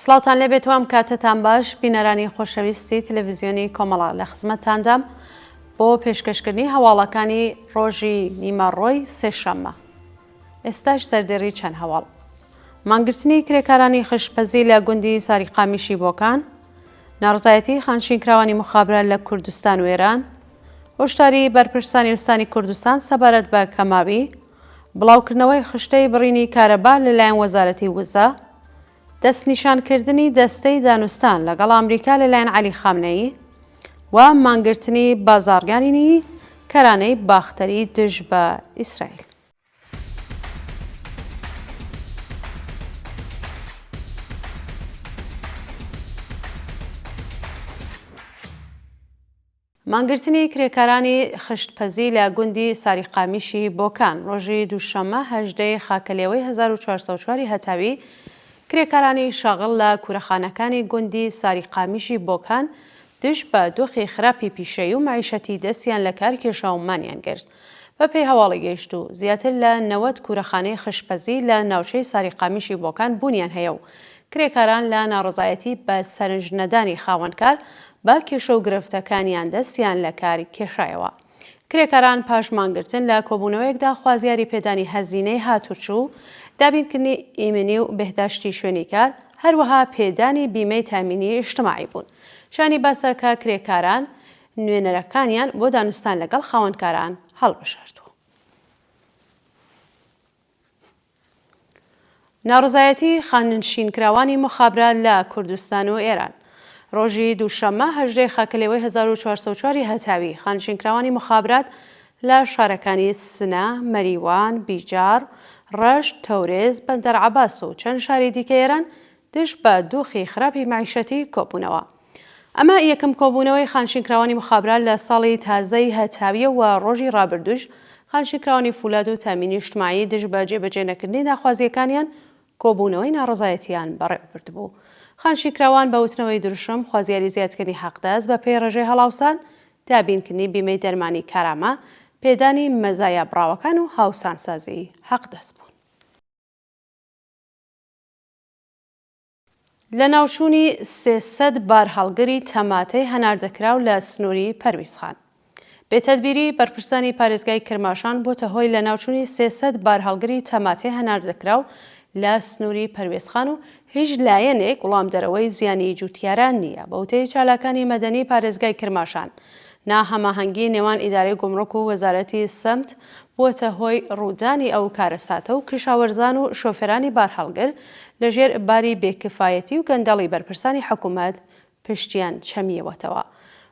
سڵاوتان لێبێت و ئەم کاتەتان باش بینەرانی خۆشەویستی تەلەڤیزیۆنی کۆمەڵە لە خزمەتتاندام بۆ پێشکەشکردنی هەواڵەکانی ڕۆژی نیمەڕۆی سێشەممە. ئێستاش سەردێڕی چەند هەواڵ. مانگرتنی کرێکارانی خشتپەزی لە گوندی ساریقامیشی بۆکان، ناڕزایەتی خانشینکراوانی مخابرە لە کوردستان و ئێران، هۆشداری بەرپرسانی ئوستانی کوردستان سەبارەت بە کەماوی، بڵاوکردنەوەی خشتەی بڕینی کارەبا لەلایەن وەزارەتی وزە، دەستنیشانکردنی دەستەی دانوستان لەگەڵ ئامریکا لەلایەن عەلی خامنەیی و مانگرتنی بازاڕگانیی کەرانەی باختەری دژ بە ئیسرائیل. مانگرتنی کرێکارانی خشتپەزی لە گوندی ساریقامیشی بۆکان ڕۆژی دووشەممە 18 ی خاکەلێوەی 1404 ی هەتاوی کرێکارانی شاغڵ لە کورەخانەکانی گوندی ساریقامیشی بۆکان دژ بە دۆخی خراپی پیشەیی و مەعیشەتی دەستیان لە کار کێشا و مانیان گرت. بە پێی هەواڵی گەیشتوو، زیاتر لە 90 کورەخانەی خشتپەزی لە ناوچەی ساریقامیشی بۆکان بوونیان هەیە و کرێکاران لە ناڕەزایەتی بە سەرنج نەدانی خاوەنکار بە کێشە و گرفتەکانیان دەستیان لە کار کێشایەوە. کرێکاران پاش مانگرتن لە کۆبوونەوەیەکدا خوازیاری پێدانی هەزینەی هاتوچوو، دابینکردنی ئیمنی و بێهداشتی شوێنی کار، هەروەها پێدانی بیمەی تامینی ئیجتماعی بوون. شایانی باسە کە کرێکاران نوێنەرەکانیان بۆ دانوستان لەگەڵ خاوەنکاران هەڵبژاردووە. ناڕەزایەتی خانەنشینکراوانی موخابرە لە کوردستان و ئێران. ڕۆژی دووشەممە 18 ی خاکەلێوەی 1404 ی هەتاوی، خانەنشینکراوانی موخابرات لە شارەکانی سنە، مەریوان، بیجاڕ، ڕەشت، تەورێز، بەندەر عەباس و چەند شاری دیکەی ئێران دژ بە دۆخی خراپی مەعیشەتی کۆبوونەوە. ئەمە یەکەم کۆبوونەوەی خانشینکراوانی مخابرات لە ساڵی تازەی هەتاویە و ڕۆژی ڕابردووش خانشینکراوانی فولاد و تامینی ئیجتماعی دژ بە جێبەجێ نەکردنی داخوازییەکانیان کۆبوونەوەی ناڕەزایەتییان بەڕێوەبردبوو. خانشینکراوان بە وتنەوەی دروشم خوازیاری زیادکردنی حەقدەست بە پێی ڕێژەی هەڵاوسان، دابینکردنی بیمەی دەرمانی کارامە، پێدانی مەزایا بڕاوەکان و هاوسانسازی حەقدەست بوون. لەناوچوونی 300 بارهەڵگری تەماتەی هەناردەکراو لە سنووری پەرویزخان. بێتەدبیری بەرپرسانی پارێزگای کرماشان بۆتە هۆی لەناوچوونی 300 بارهەڵگری تەماتەی هەناردەکراو لە سنووری پەروێزخان و هیچ لایەنێک وڵامدەرەوەی زیانی جووتیاران نییە، بە وتەی چالاکانی مەدەنی پارێزگای کرماشان. ناهەماهەنگی نێوان ئیدارەی گومرک و وەزارەتی سمت بووەتە هۆی ڕوودانی ئەو کارەساتە و کشاوەرزان و شۆفێرانی بارهەڵگر لەژێر باری بێکفایەتی و گەندەڵی بەرپرسانی حکوومەت پشتیان چەمیوەتەوە.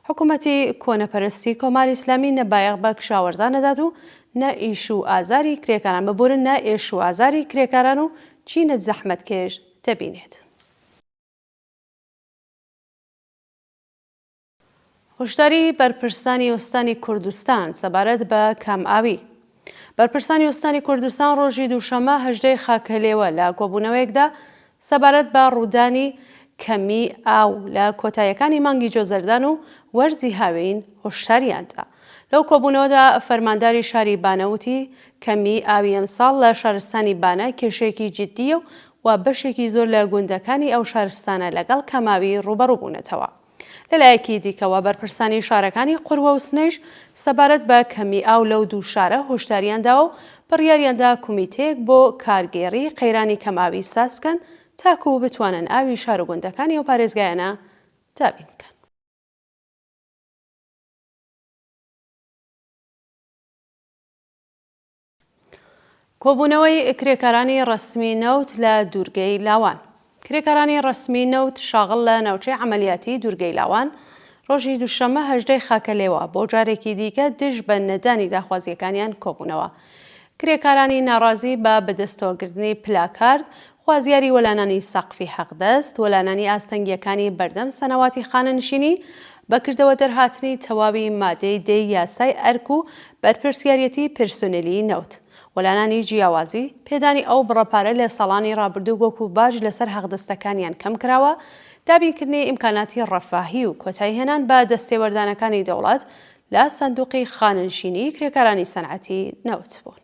حکوومەتی کۆنەپەرستی کۆماری ئیسلامی نە بایەخ بە کشاوەرزان دەدات و نە ئیش و ئازاری کرێکاران ببورن نە ئێش و ئازاری کرێکاران و چینە زەحمەتکێش دەبینێت. هۆشداری بەرپرسانی ئوستانی کوردستان سەبارەت بە کەمئاوی. بەرپرسانی ئوستانی کوردستان ڕۆژی دووشەممە 18 ی خاکەلێوە لە کۆبوونەوەیەکدا سەبارەت بە ڕوودانی کەمی ئاو لە کۆتاییەکانی مانگی جۆزەردان و وەرزی هاوین هۆشداریان دا. لەو کۆبوونەوەدا فەرمانداری شاری بانە وتی، کەمیی ئاوی ئەمساڵ لە شارستانی بانە کێشەیەکی جیددییە و بەشێکی زۆر لە گوندەکانی ئەو شارستانە لەگەڵ کەماوی ڕووبەڕوو بوونەتەوە. لەلایەکی دیکەوە بەرپرسانی شارەکانی قوروە و سنەیش سەبارەت بە کەمی ئاو لەو دوو شارە هۆشداریان داوە و بڕیاریاندا کومیتەیەک بۆ کارگێڕی قەیرانی کەمئاوی ساز بکەن تاکوو بتوانن ئاوی شار و گوندەکانی ئەو پارێزگایانە دابین بکەن. کۆبوونەوەی کرێکارانی ڕەسمی نەوت لە دوورگەی لاوان. کرێکارانی ڕەسمی نەوت شاغڵ لە ناوچەی عەمەلیاتی دوورگەی لاوان ڕۆژی دووشەممە هەژدەی خاکەلێوە بۆ جارێکی دیکە دژ بە نەدانی داخوازییەکانیان کۆبوونەوە. کرێکارانی ناڕازی بە بەدەستەوەگرتنی پلاکارد خوازیاری وەلانانی سەقفی حەقدەست، وەلانانی ئاستەنگییەکانی بەردەم سەنەواتی خانەنشینی، بە کردەوە دەرهاتنی تەواوی مادەی دەی یاسای ئەرک و بەرپرسیاریەتی پرسونێلی نەوت، وەلانانی جیاوازی، پێدانی ئەو بڕە پارە لە ساڵانی ڕابردوو وەکو باج لەسەر حەقدەستەکانیان کەم کراوە، دابینکردنی ئیمکاناتی ڕەفاهی و کۆتاییهێنان بە دەستێوەردانەکانی دەوڵەت لە سەندوقی خانەنشینیی کرێکارانی سەنعەتی نەوت بوون.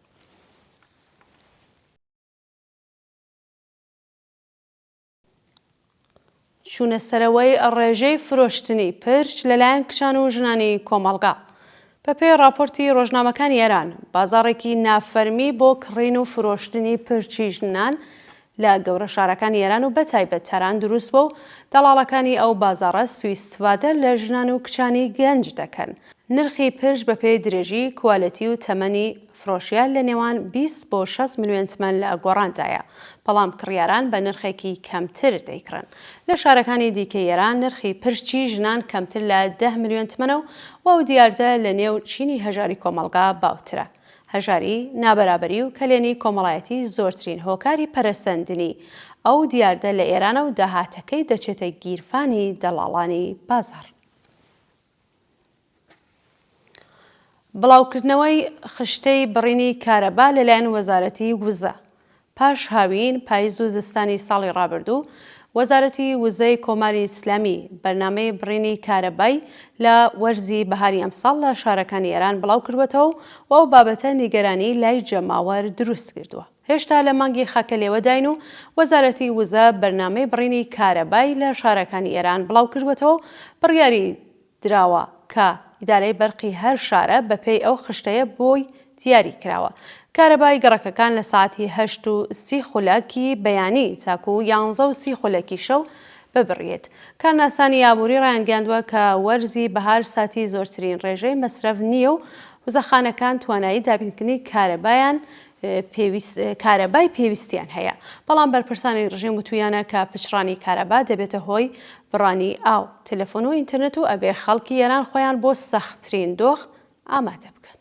چوونەسەرەوەی ڕێژەی فرۆشتنی پرچ لەلایەن کچان و ژنانی کۆمەڵگا. بەپێی ڕاپۆرتی ڕۆژنامەکانی ئێران، بازاڕێکی نافەرمی بۆ کڕین و فرۆشتنی پرچی ژنان لە گەورە شارەکانی ئێران و بەتایبەت تاران دروست بووە و دەڵاڵەکانی ئەو بازاڕە سوئیستفادە لە ژنان و کچانی گەنج دەکەن. نرخی پرچ بەپێی درێژی، کوالێتی و تەمەنی فرۆشیار لە نێوان 20 بۆ 60 ملیۆن تمەن لە گۆڕاندایە، بەڵام کڕیاران بە نرخێکی کەمتر دەیکڕن. لە شارەکانی دیکەی ئێران نرخی پرچی ژنان کەمتر لە دە ملیۆن تمەنە و ئەو دیاردە لە نێو چینی هەژاری کۆمەڵگا باوترە. هەژاری، نابەرابەری و کەلێنی کۆمەڵایەتی زۆرترین هۆکاری پەرەسەندنی ئەو دیاردە لە ئێرانە و داهاتەکەی دەچێتە گیرفانی دەڵاڵانی بازاڕ. بڵاوکردنەوەی خشتەی بڕینی کارەبا لەلایەن وەزارەتی وزە پاش هاوین، پایز و زستانی ساڵی ڕابردوو، وەزارەتی وزەی کۆماری ئیسلامی بەرنامەی بڕینی کارەبای لە وەرزی بەهاری ئەمساڵ لە شارەکانی ئێران بڵاو کردووەتەوە و ئەو بابەتە نیگەرانی لای جەماوەر دروست کردووە. هێشتا لە مانگی خاکەلێوەداین و وەزارەتی وزە بەرنامەی بڕینی کارەبای لە شارەکانی ئێران بڵاو کردووەتەوە و بڕیاری دراوە کە ئیدارەی بەرقی هەر شارە بەپێی ئەو خشتەیە بۆی دیاری کراوە کارەبای گەڕەکەکان لە ساعەتی 8 و 30 خولەکی بەیانی تاکوو 11 و 30 خولەکی شەو ببڕیێت. کارناسانی ئابووری ڕایانگەیاندووە کە وەرزی بەهار ساتی زۆرترین ڕێژەی مەسرەف نییە و وزەخانەکان توانایی دابینکردنی کارەبایان پێویست کارەبای پێویستیان هەیە، بەڵام بەرپرسانی ڕژێم وتویانە کە پچڕانی کارەبا دەبێتە هۆی بڕانی ئاو، تەلەفۆن و ئینتەرنێت و ئەبێ خەڵکی ئێران خۆیان بۆ سەختترین دۆخ ئامادە بکەن.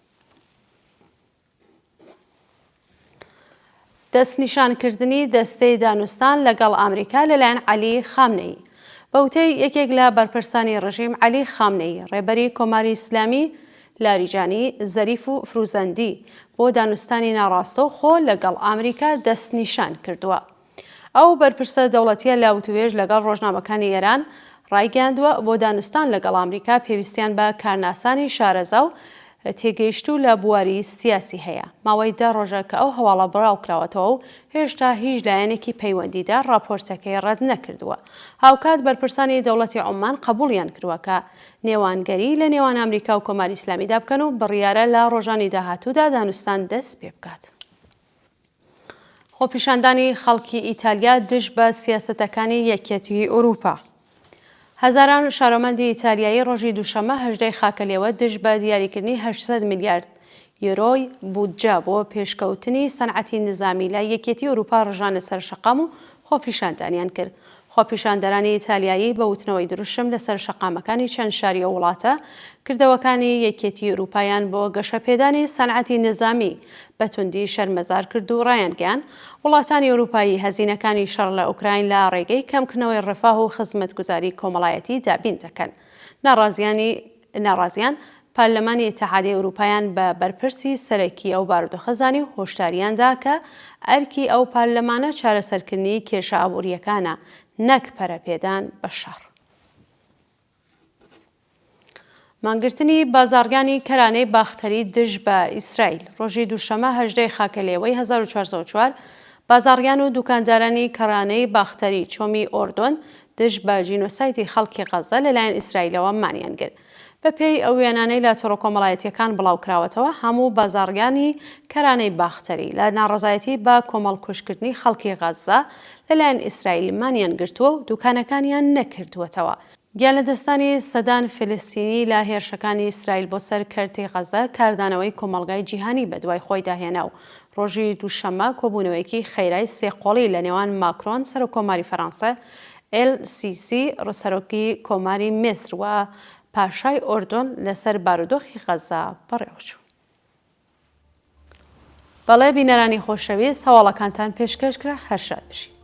دەستنیشانکردنی دەستەی دانوستان لەگەڵ ئامریکا لەلایەن عەلی خامنەیی. بە وتەی یەکێک لە بەرپرسانی ڕژیم عەلی خامنەیی، ڕێبەری کۆماری ئیسلامی، لاریجانی، زەریف و فروزەندی بۆ دانوستانی ناڕاستەوخۆ لەگەڵ ئامریکا دەستنیشان کردووە. ئەو بەرپرسە دەوڵەتییە لە وتووێژ لەگەڵ ڕۆژنامەکانی ئێران ڕایگەیاندووە، بۆ دانوستان لەگەڵ ئامریکا پێویستیان بە کارناسانی شارەزا و تێگەیشتوو لە بواری سیاسی هەیە. ماوەی دە ڕۆژە کە ئەو هەواڵە بڵاوکراوەتەوە و هێشتا هیچ لایەنێکی پەیوەندیدار ڕاپۆرتەکەی ڕەت نەکردووە. هاوکات بەرپرسانی دەوڵەتی عوممان قەبووڵیان کردووە کە نێوانگەری لە نێوان ئامریکا و کۆماری ئیسلامیدا بکەن و بڕیارە لە ڕۆژانی داهاتوودا دانوستان دەست پێ بکات. خۆپیشاندانی خەڵکی ئیتالیا دژ بە سیاسەتەکانی یەکیەتیی ئورووپا. هەزاران شارۆمەندی ئیتالیایی ڕۆژی دووشەممە هەژدەی خاکەلێوە دژ بە دیاریکردنی 800 میلیارد یۆرۆی بودجە بۆ پێشکەوتنی سەنعەتی نزامی لە یەکیەتی ئورووپا ڕژانە سەر شەقام و خۆپیشاندانیان کرد. خۆپیشاندەرانی ئیتالیایی بە وتنەوەی دروشم لەسەر شەقامەکانی چەند شاری ئەو وڵاتە، کردەوەکانی یەکیەتی ئورووپایان بۆ گەشەپێدانی سەنعەتی نزامی بە توندی شەرمەزار کرد و ڕایانگەیاند، وڵاتانی ئورووپایی هەزینەکانی شەڕ لە ئوکراین لە ڕێگەی کەمکردنەوەی ڕەفاه و خزمەتگوزاری کۆمەڵایەتی دابین دەکەن. ناڕازیانی ناڕازیان پارلەمانی ئیتحادیەی ئورووپایان بە بەرپرسی سەرەکی ئەو بارودۆخە زانی و هۆشداریان دا کە ئەرکی ئەو پارلەمانە چارەسەرکردنی کێشە ئابوورییەکانە نەک پەرەپێدان بە شەڕ. مانگرتنی بازاڕیانی کەرانەی باختەری دژ بە ئیسرائیل ڕۆژی دووشەمە هەژدەی خاکەلێوەی 1404 بازاڕیان و دوکاندارانی کەرانەی باختەری چۆمی ئۆردۆن دژ بە جینۆسایدی خەڵکی غەززە لەلایەن ئیسرائیلەوە مانیان گرت. بەپێی ئەو وێنانەی لە تۆڕە کۆمەڵایەتییەکان بڵاوکراوەتەوە، هەموو بازاڕیانی کەرانەی باختەری لە ناڕەزایەتی بە کۆمەڵکوژکردنی خەڵکی غەززە لەلایەن ئیسرائیل مانیان گرتووە و دوکانەکانیان نەکردووەتەوە. گیانلەدەستدانی سەدان فلستینی لە هێرشەکانی ئیسرائیل بۆ سەر کەرتی غەززە کاردانەوەی کۆمەڵگای جیهانی بەدوای خۆیدا هێنا و ڕۆژی دووشەممە کۆبوونەوەیەکی خێرای سێقۆڵی لە نێوان ماکرۆن سەرۆککۆماری فەرانسە، ئێل سیسی سەرۆکی کۆماری میسر و پاشای ئۆردۆن لەسەر بارودۆخی غەززە بەڕێوەچوو. بەڵێ بینەرانی خۆشەویست هەواڵەکانتان پێشکەش کرا هەر شاد بژین.